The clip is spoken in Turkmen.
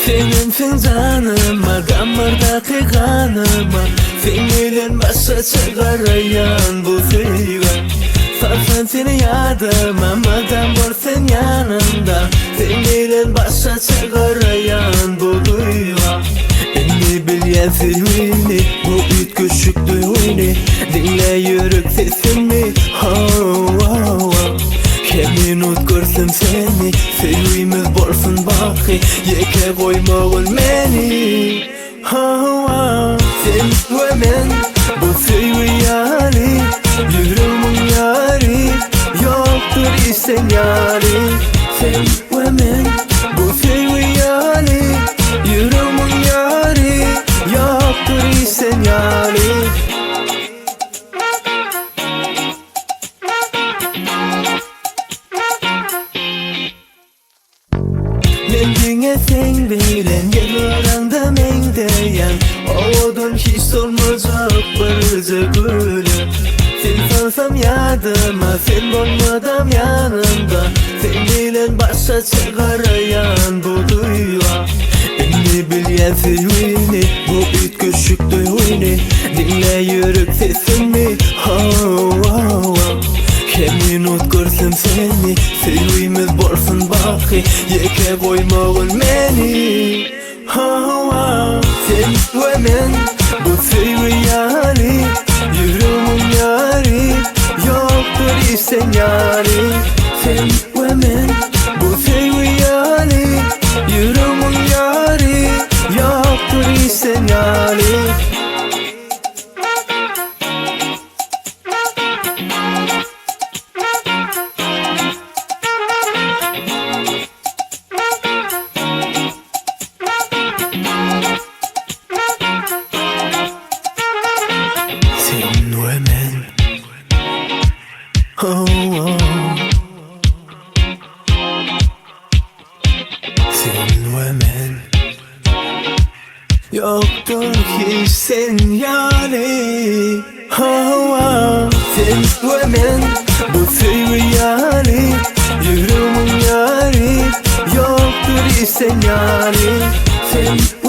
Senemsiň janyma, damardaky ganyma, Seň bilen başgaça garaýan bu söýgä. Salsam seni ýadyma, mydam bor sen ýanymda, Seň bilen başgaça garaýan bu duýga. Indi bilýän söýgini, bu üýtgeşik duýgyny, Diňle ýürek sesimi, hawa-wa. Her minut görsem seni, söýgimiz bolsun baky, Ýeke goýmagyn meni, hawa. Sen we men, bu söýgi ýaly, Ýüregimiň ýary, ýokdur hiç sen ýaly. Sen we men, bu söýgi ýaly, Ýüregimiň ýary, ýokdur hiç sen ýaly. Men diňe seň bilen ýylgyraňda meňzeýän Owadan hiç solmajak birje güle Sen salsam ýadyma sen bolmadam ýanymda Seň bilen başgaça garaýan bu duýga Indi bilýän söýgini bu üýtgeşik duýgyny Diňle ýürek sesimi hawa Her minut görsem seni Söýgimiz bolsun baky Ýeke goýmagyn meni Hawa Sen we men bu söýgi ýaly Ýüregimiň ýary Ýokdur hiç sen ýaly Sen we men bu söýgi ýaly Ýüregimiň ýary Ýokdur hiç sen ýaly. Sen we men Oh, oh. Sen we men Ýokdur hiç sen ýaly Hawa Sen we men bu söýgi ýaly Ýüregimiň ýary Ýokdur hiç sen ýaly Sen.